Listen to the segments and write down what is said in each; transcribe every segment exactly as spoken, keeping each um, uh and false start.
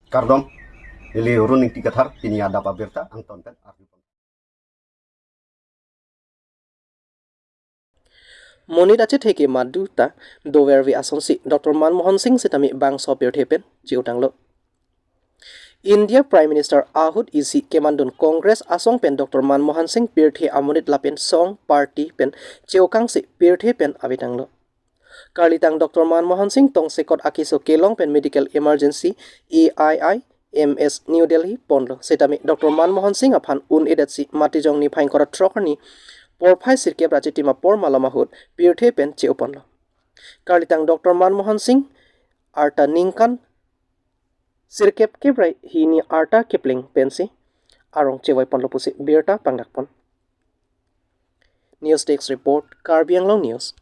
Kardom, neli Run Ingti Kathar, pini adap abirta angton pen arjupon. Monit achethe kematha doverve asonsi Doctor Manmohan Singh sitame bangso pirthe pen che-otanglo. India Prime Minister ahut isi kemandun Congress asong pen Doctor Manmohan Singh pirthe amonit lapen song party pen che-okangsi pirthe pen avetanglo. Karlitang Doctor Manmohan Singh tongsekot akeso kelong pen medical emergency, A I I M S, New Delhi ponlo. Sitame Doctor Manmohan Singh aphan un-edetsi Matijong niphai ingkoi ra throk arni porphai sirkep ra chitim apor malom ahut pirthe pen che-oponlo. Karlitang Doctor Manmohan Singh arta ningkan sirkep kep ra hini arta kepling pensi arong chevoiponlo pusi birta pangdakpon. News Desk Report, Karbi Anglong News.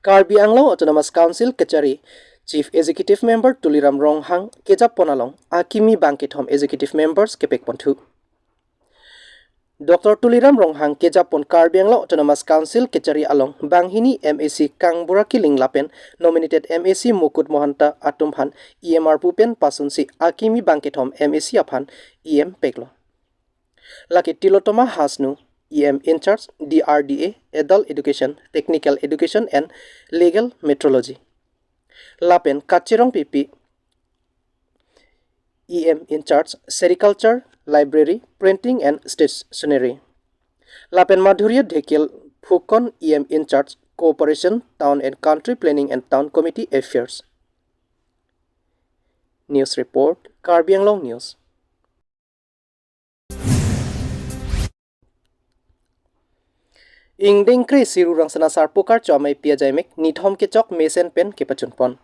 Karbi Anglong Autonomous Council kachari Chief Executive Member Tuliram Ronghang kejappon along akimi bangkethom Executive Members kepekponthu. Doctor Tuliram Ronghang kejappon Karbi Anglong Autonomous Council kachari along banghini M A C Kangbura Killing lapen nominated M A C Mukut Mahanta atum aphan E M arpu pen pasunsi akimi bangkethom M A C aphan E M peklo. Lake Tilottama Hasnu, E M in charge D R D A, Adult Education, Technical Education and Legal Metrology. Lapen Kachirong Pipi, E M in charge Sericulture, Library, Printing and Stationery. Lapen Madhurya Dhekial Phukon, E M in charge Cooperation, Town and Country Planning and Town Committee Affairs. News Report, Karbi Anglong News. Ingdeng kre-isi Rurangsina Sarpo Karcho ameipi ajaimek nithom kechok mesen pen kepachunpon.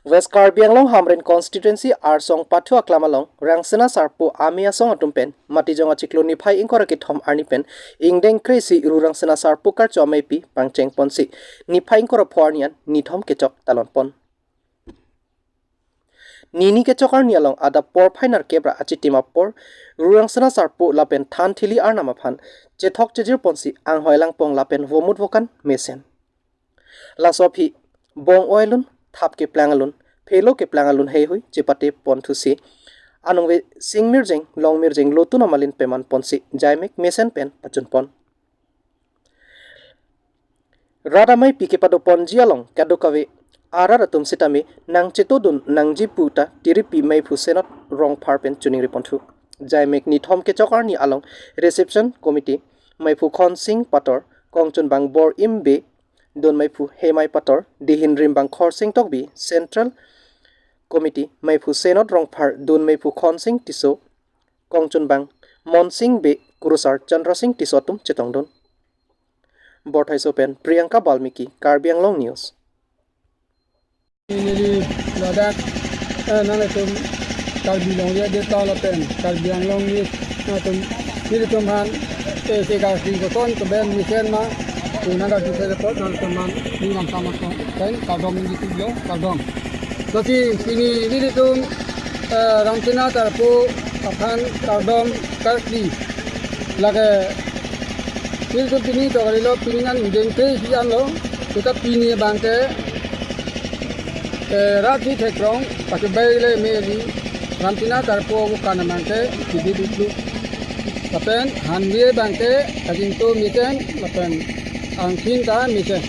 West Karbi Anglong Hamren Constituency Arsong Pathu Aklam along Rurangsina Sarpo amei asong atum pen Matijong achiklo niphai ingkoi ra kethom arni pen ingdeng kre-isi Rurangsina Sarpo Karcho ameipi pangchengponsi niphai ingkoi ra pho arni an nithom kechok talonpon. Nini kechok arni along adap porphai nerkep ra achitim apor Rurangsina Sarpo lapen thanthili arnam aphan chethok chejirponsi anghoi langpong lapen vomut vokan mesen. Laso aphi bong-oi alun, thap keplang alun, phelo keplang alun heihui chepateponthusi anong ve sing mirjeng long mirjeng lotun amalin pemanponsi jaimek mesen pen pachunpon. Rat ameipi kepadoponji along kadokave arat atum sitame nangchetodun nangji puta tiripi meiphu Senot Rongphar pen choningriponthu. Jaimek nithom kechok arni along reception committee meiphu Khonsing Pator, kongchunbang Bor-im Bey, dun meiphu Hemai Pator, dihin rimbang Khorsing Tokbi, central committee meiphu Senot Rongphar, dun meiphu Khonsing Tisso, kongchunbang Monsing Bey, kurusar Chandra Singh Tisso atum chetongdun. Borthaiso pen Priyanka Balmiki, Karbi Anglong News. Neli ladak, eh, nanglitum Karbi Longri Adet lapen Karbi Anglong News, nangtum, nelitum aphan, eh, se ka si koson keben mesen ma, tu nangtum se report nangtum aphan, ni nam sama ko, kain kardom ni tu lo, kardom. Lasi pini nelitum, eh, Rurangsina Sarpo aphan kardom karkli. Lake nelitum pini to kalilo, pini an ingdeng kre-isi anlo, seta pini abangke, eh, rat si thekrong, pakebai le meli, Rurangsina Sarpo akan abangke, kidi duplu. Lapen hanve abangke, kajingto mesen, lapen angkhin ta mesen.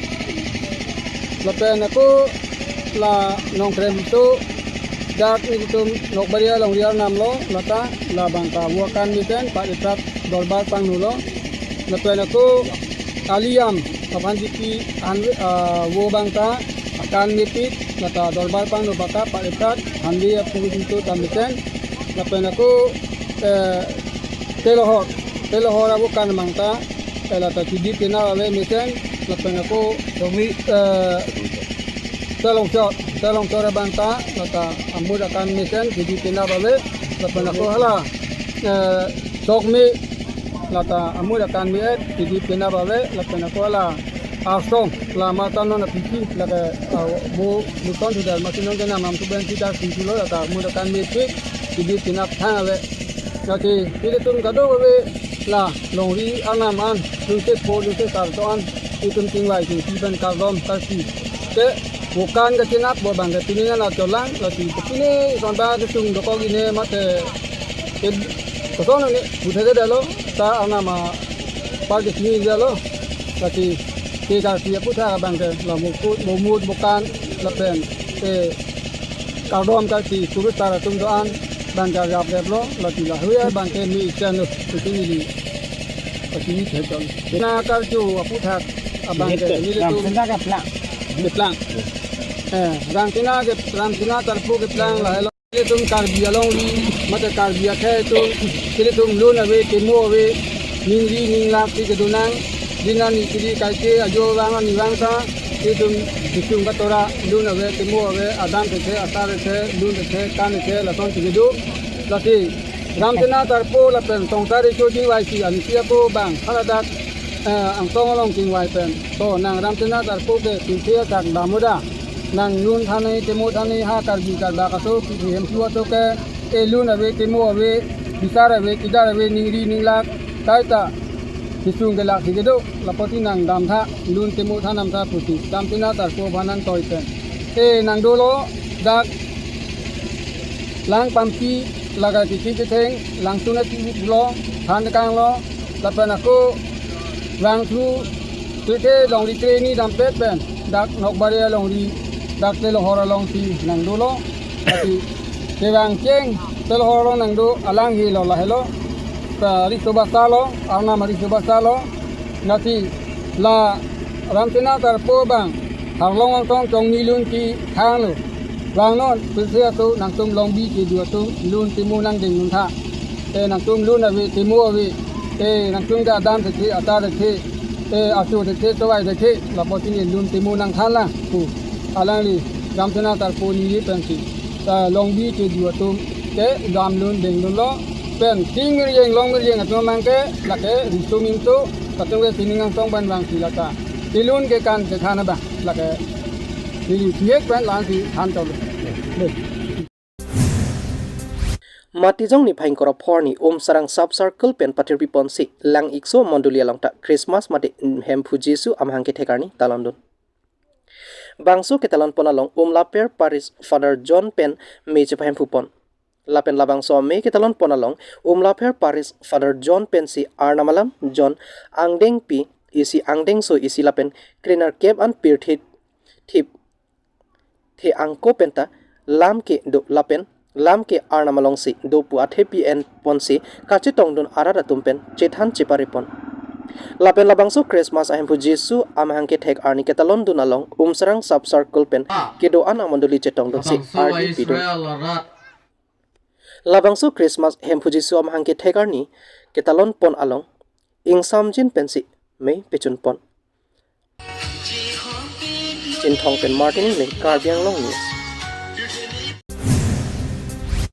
Lapen ako la Nongkrem to dak nelitum Nokbaria Longri Arnam lo, lata labangta vo akan mesen, pat iprat dorbar pangnulo. Lapen ako Aliyam aphan jiki an, ah, vo abangta akan mepik, lata dorbar pangnu bata pat iprat hanve aphu jingto ta mesen. Lapen ako, eh, Telohor, Telohor avo akan abangta, eh, lata kidi penap ave mesen, lapen ako, Somi, eh, Telongsor, Telongsor abangta, lata amut akan mesen, kidi penap ave, lapen ako hala, eh, Sokmi, lata amut akan me-et, kidi penap ave, lapen ako hala, Arsong, lama tanon apisi, lake, ah, vo, vo ton sudah, masi non kenam, nam tu ben kita, si tulo, lata amut akan mepik, kidi penap thang ave. Lake, nelitum kadokave la Longri Arnam an, lungset po, lungset sarto an, itum chingvai chingki pen kardom karkli. Te bukan kachinap bo bang ke pini na cholang lasi pini son ba kesung dokok ini mate ke kosong ini buthe ke dalo ta anama par ke sini dalo lasi ke karsi aputhak bang ke la mukut momut bukan lapen ke kardom karsi kurus tara tung doan bang ke rap rap lo lasi la huya bang ke mi chan lo sini di pasi ni thekon na karju aputhak abang ke ni tu Ramsena keplang. Keplang. Eh, Ramsena ke Ramsena Tarpo keplang lahelo. Ilitum Karbi alongri, mate Karbi akhei atum, ilitum lun ave, temo ave, ningri ninglak si kedonang, dinan ni kiri kaike ajo vang ani vang ta, ilitum bisung katora, lun ave, temo ave, adam thekthe, asar thekthe, lun thekthe, kan thekthe, lason si kedo. Lasi Ramsena Tarpo lapen Tongsar Riso Jingvai si ansi ako bang haladak, eh, angtong along jingvai pen. To nang Ramsena Tarpo ke pinse tak damoda. Nang lun thanai temo thanai ha Karbi Kardak aso kithi hempu aso ke e lun ave temo ave bisar ave kidar ave ningri ninglak kaita bisung kelak si kedo lapusi nang damtha lun temo thanam tha pusi Ramsena Tarpo aphan nangtoi pen. E nang dolo dak lang pampi laga kithi kitheng langsun ati lo than kang lo lapen ako vangthu tete longri tre ni dampet pen dak Nokbari alongri dak Telohor along si nang dolo. Tapi kevang cheng Telohor along nang do alang helo lahelo. Ta Riso Basa lo, arnam Riso Basa lo. Lasi la Ramsena Tarpo bang Harlong Angtong Chongni lun si khang lo. Vang non, pusi aso nangtum longbi kedo atum lun temo nangdeng lun tha. Te nangtum lun ave temo ave. Te nangtum ke adam thekthe, asar thekthe. Te aso thekthe, chowai thekthe. Lapusi ne lun temo nangthan lang pu. Alangli Ramsena Tarpo neli pensi ta longbi kedo atum ke dam lun deng lun lo. Pen ting mirjeng long mirjeng atum mang ke lake riso minso atum ke sining angtong ban vang si lata. Ilun ke kan ke khana ba lake. Neli thihek pen lang si han tol. Matijong niphai ingkoi ra pho arni Umsarang Sub Circle pen pathirpi ponsi Lang-ikso mondoli along ta Christmas mate Hemphu Jisu amahang kethek arni talon dun. Bangso ketalon pon along Umlaper Parish Father John pen me chepahemphu pon. Lapen labangso me ketalon pon along Umlaper Parish Father John pensi arnam alam John angdengpi isi angdengso isi lapen krenerkep an pirthe thip the angko penta lam kedo lapen lam ke arnam alongsi do pu athepi en ponsi kachetongdun arat atum pen chethan chepare pon. Lapen labangso Christmas ahemphu Jisu amahang kethek arni ketalon dun along Umsarang Sub Circle pen kedo-an amondoli chetongdunsi ardi pidun. Labangso Christmas hemphu Jisu amahang kethek arni ketalon pon along ingsamjin pensi me pechun pon. Chinthong pen Martin Engleng, Karbi Anglong News.